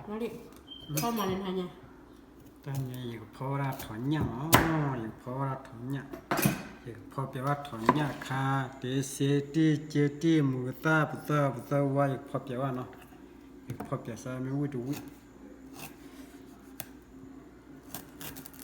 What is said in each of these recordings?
ဖီမၤလၢနဟါညါ, တၢ်ညါယကဖီဝဲဒၣ်ထိးညၣ်မး, ယကဖီဝဲဒၣ်ထိးညၣ်, ယကဖီပျဲဝဲထိးညၣ်ခါ, တ့စ့တ့က့တ့မူၤကသၣ်ပသၢပသၢဝါ ယကဖီပျဲဝဲနီၤ, ယကဖီပျဲစၢ်မ့ၢ်ဝံၣ်တဝံၣ်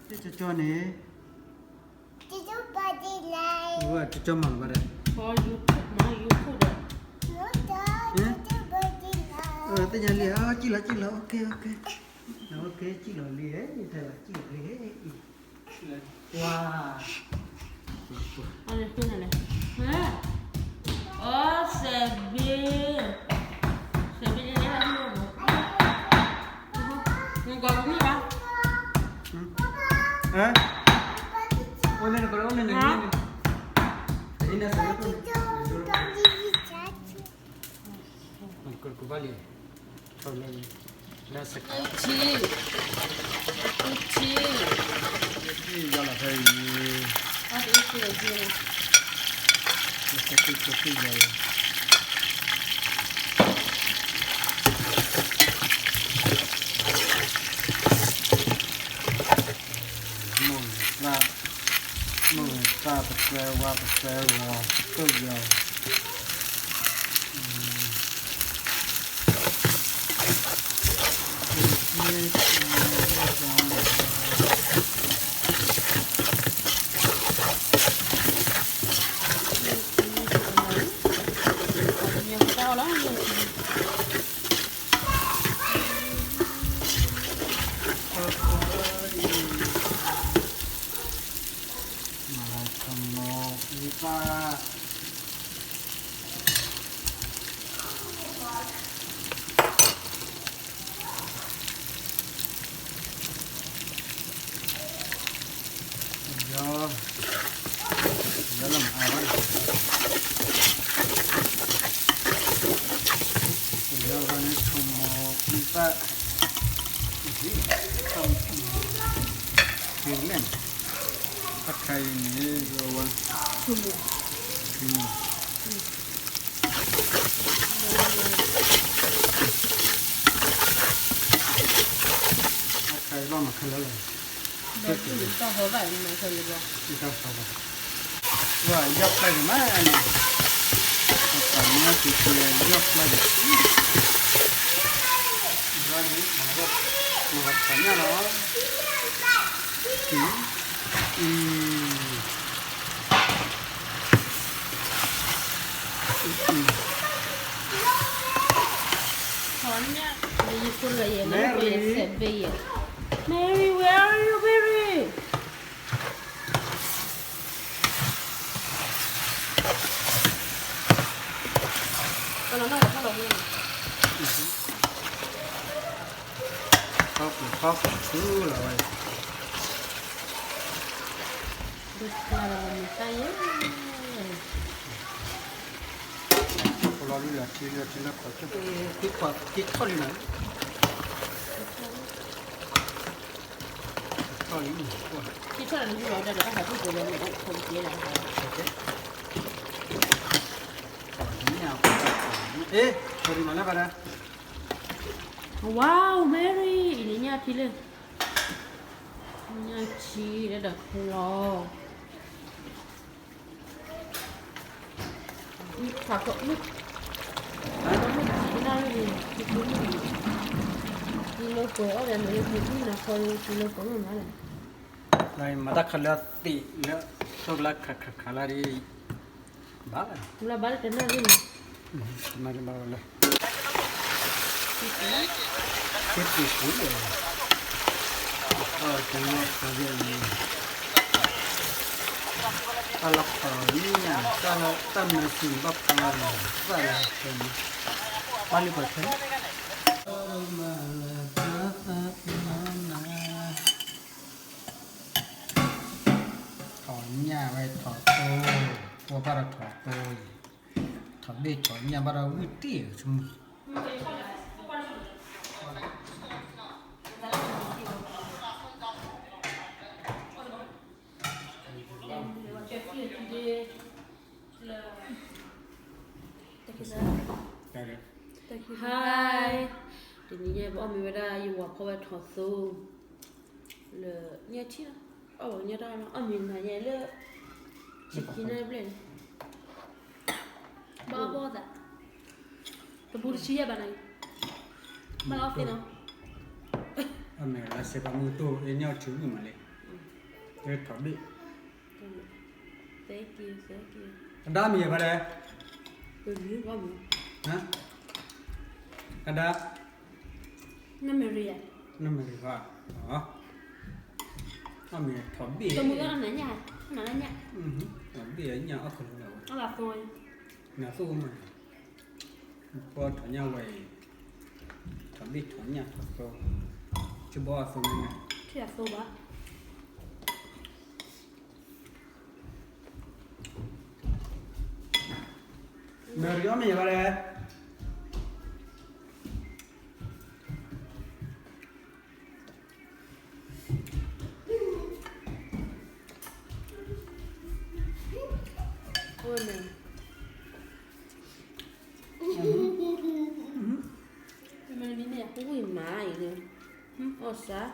တကၠီန့ၣ်, တကၠီမၤဘၣ်ဒီး, သ့ၣ်ညါလံ, ကံၣ်လီၤ, ကံၣ်လီၤ, ကံၣ်လီၤလံ, ဝါ, အီ စဲးဘ့, စဲးဘ့, နကွၢ်ကမုၣ်ဘၣ်, အိၣ်န့ၣ်, အိၣ်န့ၣ်, နကဘၣ်လံ, ထီၣ်လၢ, လၢစကး, အူထံ, အူထံ, ယီလီၤဖဲအံၤ, အူထံယီလီၤ မိၢ်သၣ်, မိၢ်သၣ်ပသၢဝါပသၢဂီၤ, ပသၢဂီၤ, မၤလၤထီၣ်မီၤသၣ်, ယီ, ယီလၢမၤအါဘၣ်, ယီဘၣ်န့ၣ်ထီၣ်မီၤသၣ်, ဟ့ၣ်, ဟ့ၣ်လဲၣ်, တၢ်ခါအံၤန့ၣ် ယီဝါ, ထီၣ်မီၤ အခါအံၤဘၣ်မၤခဲလၢာ်လီၤ, တၢ်ဟီဘၣ်, တၢ်ဟီဘၣ်, ဝဲယီၢ်ပျၢ်က့ၤမးန့ၣ်, ပှၤမၤက့ၤက့ၤယီၢ်ပျၢ်က့ၤ, ယီၢ်န့ၣ်, မၤထီၣ်ညၣ်လီၤ, အံၤ Mary, where are you, Mary? လီၤလံလီၤထံလီၤထံလီၤခီၣ်, က့ၤထီၣ်လံနီၤ, ထီၣ်လံ, ထီၣ်လံလီၤဒီး တၢ်ဟးထီၣ်က့ၤလီၤန့ၣ် အိၣ်ခိးက့ၤလီၤ, အ့, ခီၣ်လံမၤလၢဘၣ်ဒၣ်, Wow, Mary, အံၤန့ၣ်ညၣ်ထံလၢ, ညၣ်ထံလၢဒီးဖျီ မၤတၢ်ခါလၢသ့ၣ်လၢ ထိၣ်ကလါခးခးခးလၢဒ်, ဘၣ်လၢ, လၢဘၣ်လၢတနၢ်ရံၣ်န့ၣ်, မၤဘၣ်လၢ သ့ၣ်ပူၤ, သ့ၣ်ပူၤလၢ, တၢ်လီၢ်ခီယဲၢ်န့ၣ်, တၢ်လီၢ်ခီယဲၢ်, တၢ်မၤစၢၤဘၣ်ဖးလီၤန့ၣ်, သၣ်လၢခဲန့ၣ်, ပၣ်လံပှၤခဲန့ၣ်, ထိးညၣ်ဝဲထိးသိ, ကွၢ်ဘၣ်ဒီးထိးသိအံၤ, ထိးဘ့ၣ်ထိးညၣ်ဘၣ်ဒီးဝံၣ်တ့ၢ်ဆိကမိၣ် Hi, တနံၤညါ အီၣ်မ့ၤဝဲဒၣ် ယဝၤဖီဝဲထီၣ်သိ လၢညၣ်ထံလီၤ, အီၣ်ဝဲညၣ်တၢ်လီၤ, အီၣ်မ့ၤနၤယဲလၢ ဆံခံနၣ်ဘျဲၣ်န့ၣ်, ဘၣ်အီၣ်ဘၣ်အီၣ်သး, တပူတဆံယဲၢ်ဘၣ်နၤ, ဘၣ်လၢအီၣ်သ့နီၤ, အမ့ၢ်လၢစ့ၢ်ကီးမုၢ်ကတိၢ် အညၣ်ထံဝံၣ်မးလံ, ထီၣ်ဘ့ၣ် အဒါမံၤယဲၢ်ဘၣ်လဲၣ်, အဒါ, နမ့ၢ်ရံ, နမ့ၢ်ရံဘၣ်, အမ့ၢ်ထီၣ်ဘ့ၣ်, ထီၣ်ဘ့ၣ်ညၣ်အီၣ်ခလိလီၤ, နသိမး, ပှၤထီၣ်ညၣ်ဝဲအံၤ, ထီၣ်ဘ့ၣ်ထီၣ်ညၣ်ထီၣ်သိ, ထံဘီအသိမး, ထံအသိဘၣ် မ့ၢ်ရံအီၣ်မ့ၤယဲၢ်ဘၣ်လဲၣ်, မ့ၢ်မၤအံၤန့ၣ်, အီၣ်စၢ်,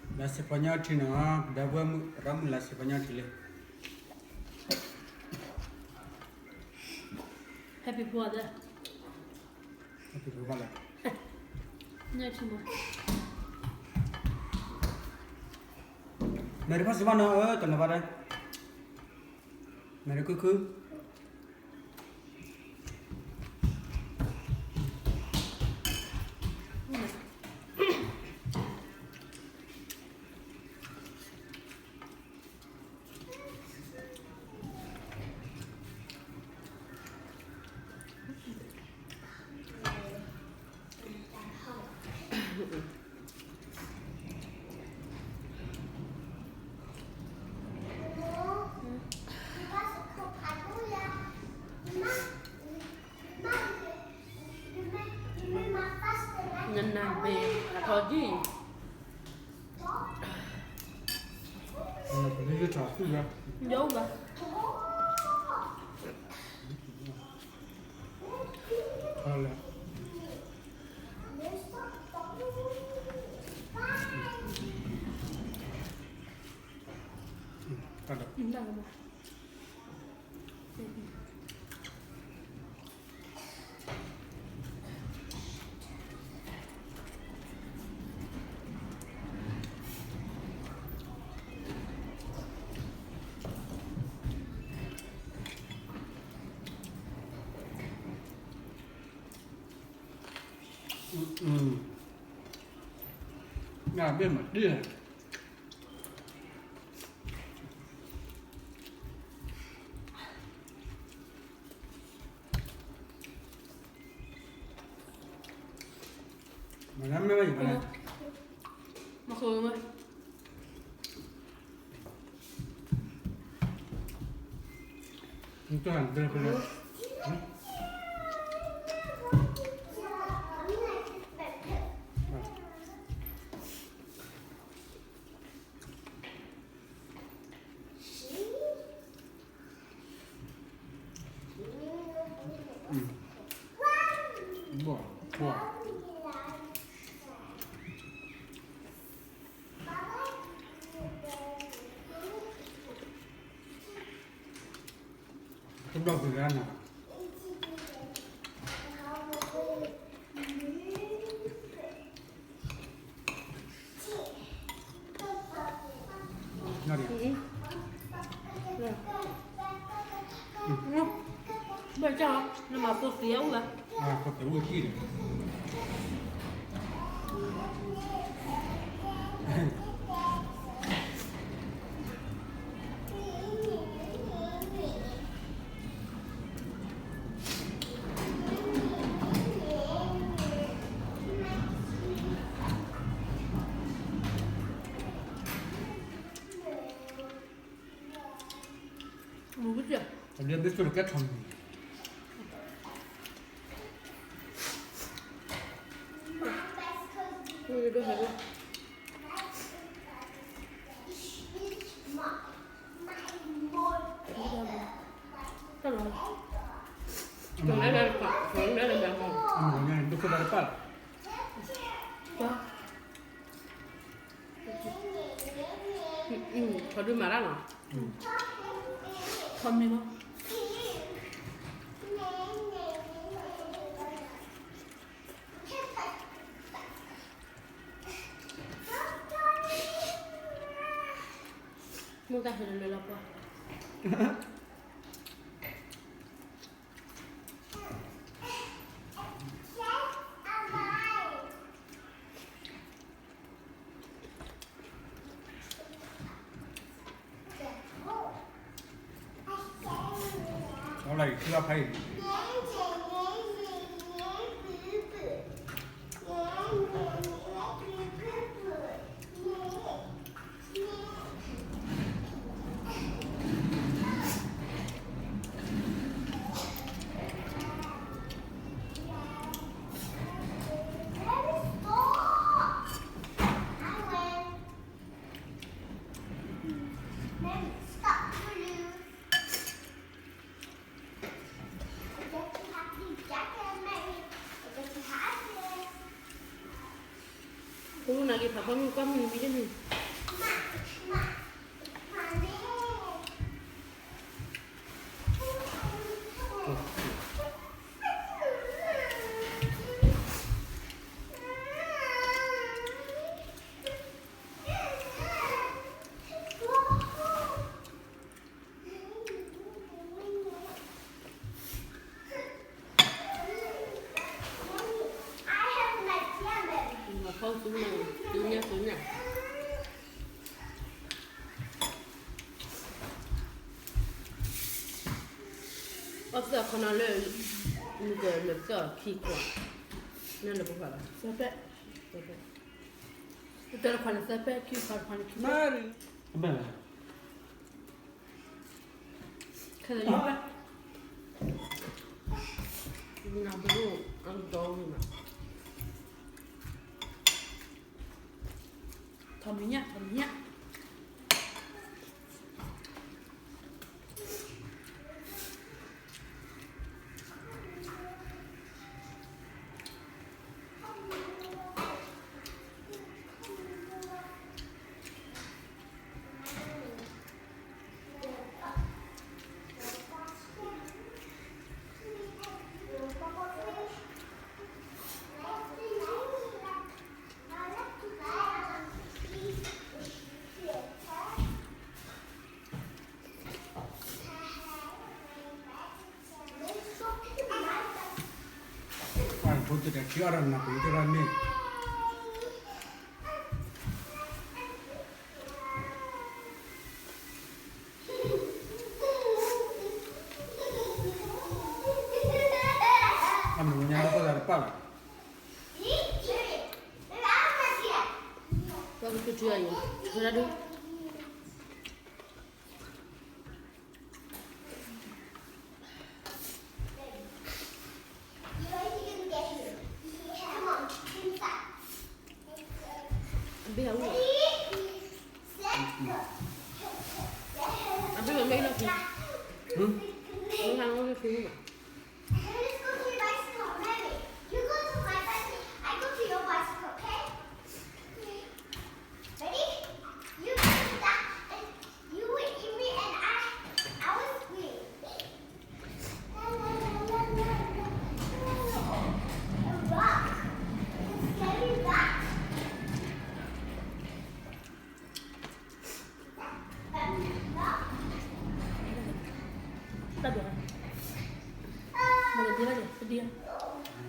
လၢစ့ၢ်ကီးညၣ်ထံနီၤ, ပဒီပုၢ်ဝဲၢ်မုၣ် ပရၢမုၣ်လၢစ့ၢ်ကီးညၣ်ထံလံ, Happy birthday, Happy birthday, ညၣ်ထံမး, မ့ၢ်တဖၣ်စံးဘၣ်နီၤ, တနၤဘၣ်ဒီး, မ့ၢ်တခုခု နနၢ်မ့ၢ်ထီၣ်ဒံၣ်, ယအိၣ်ဘၣ်, ထီၣ်လဲၣ်, တၢ်ဒီး ညၣ်ဘ့ၣ်မးတ့ၢ်, မ့ၢ်မ့ၢ်ဘၣ်ယံၤဘၣ်လဲၣ်, မဃိမး, နတၢ်ဘဲဖဲလဲၣ်, ဘၣ်, ဘၣ် တဘျီက့ၤဂၤနၤ, ဘၣ်ဆၣ် နမၤဖိသ့အအိၣ်လၢ ဖိသ့အိၣ်ကံၢ်ဒီး မ့ၢ်ဝံၤတၢ် တၢ်ဘျၢဘျၢဆိတကဲထီၣ်မံၤ တၢ်လီၤ တၢ်လီၤ တၢ်လီၤ တၢ်လီၤ တၢ်လီၤ တၢ်လီၤ ပၢ်, ထီဒုမၤတၢ်နီၤ, ထီမ့ၢ်လီၤ. မိၢ်တၢ်ဟဲလၢလၢလီၤပှၢ်. အိၣ်နာ်က့ၤဖးဖီမုၢ်ကွၢ်မုၢ်နံၤမံၤန့ၣ်, ဖီသူန့ၣ် သူညါသူညါ, အီၣ်သၢခီနီၤလၢ နကလဲၤသၢခံကွၢ်, နလဲၤပှၤလီၤ, သၢပဲၢ်, သၢပဲၢ်, တၢ်တခွါန့ၣ်သၢပဲၢ်, ခံခွါတခွါန့ၣ်ခံပဲၢ်. ခဲလၢာ်ယဘၣ်, နဘၣ်, အကတီၢ်ဝံၤမး, ထီမံၤညၣ် ထီမံၤညၣ်. အမ့ၢ်ညါတပၢၢ်လၢတပၢၢ်လီၤ. ပှၤကထူထူအံၤ, ထူထူဒုး, အဘ့ၣ်အူလီၤ, အဘ့ၣ်မ့ၢ်လီၤဖံ, မ့ၢ်ဟးလီၤဖံမ့ၢ်ဘၣ်. Let's go to your bicycle, Mary. You go to my bicycle, I go to your bicycle, okay? Ready? You go to that, and you wait in me, and I, I will swing. A rock. It's getting back. တၢ်ဒိး, မ့ၢ်ကဒံလၢဒံး, တဒံ,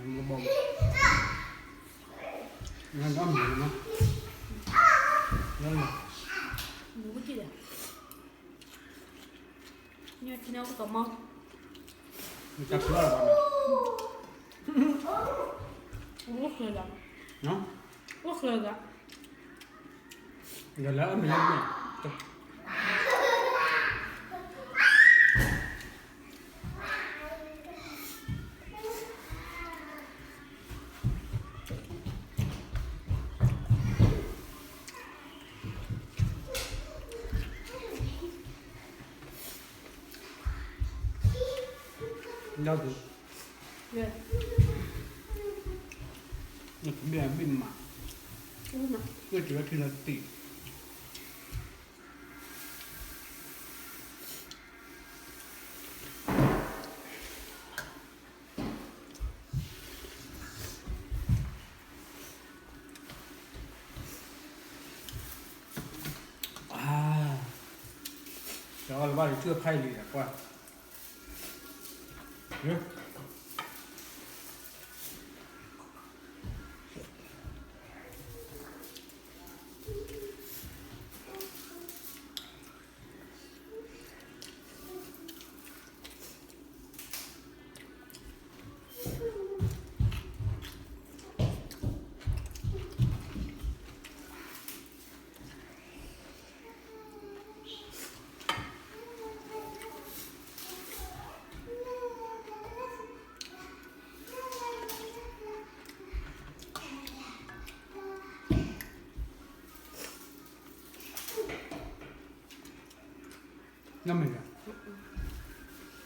မ့ၢ်မ့ၢ်, မ့ၢ်ဝံၤတံၢ်ဒီး, ညိထံန့ၣ်အိၣ်ကမီၤ, တၢ်ဖျီလီၤဘၣ်, အိၣ်ဃၢၤဒီး, အိၣ်ဃၢၤဒီး ဒီးလၢအမ့ၢ်လၢမ့ၢ် လၢ, လၢ, လၢ, နကဘ့ၣ်အဘ့ၣ်မး, ကၢၢ်စၢၤဝဲခံလီၤတံၢ်, တအီၣ်လၢၤဘၣ် ယကၢၢ်ဖးယံာ်လံဒီးကွၢ်, နမ့ၢ်,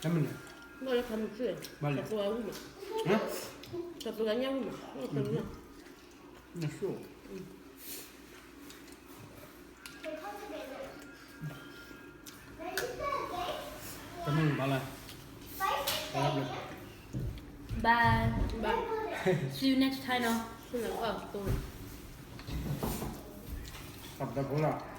နမ့ၢ်, ဘၣ်လၢခါမုၢ်ဆ့ၣ်, ဘၣ်လၢ, တၢ်ပလၢညါဝံၣ်မး, နဆိၣ်, တမ့ၢ်ဘၣ်လၢ, bye, bye, see you next time နီၤ, တၢ်ပတၢ်ဖိလီၤ.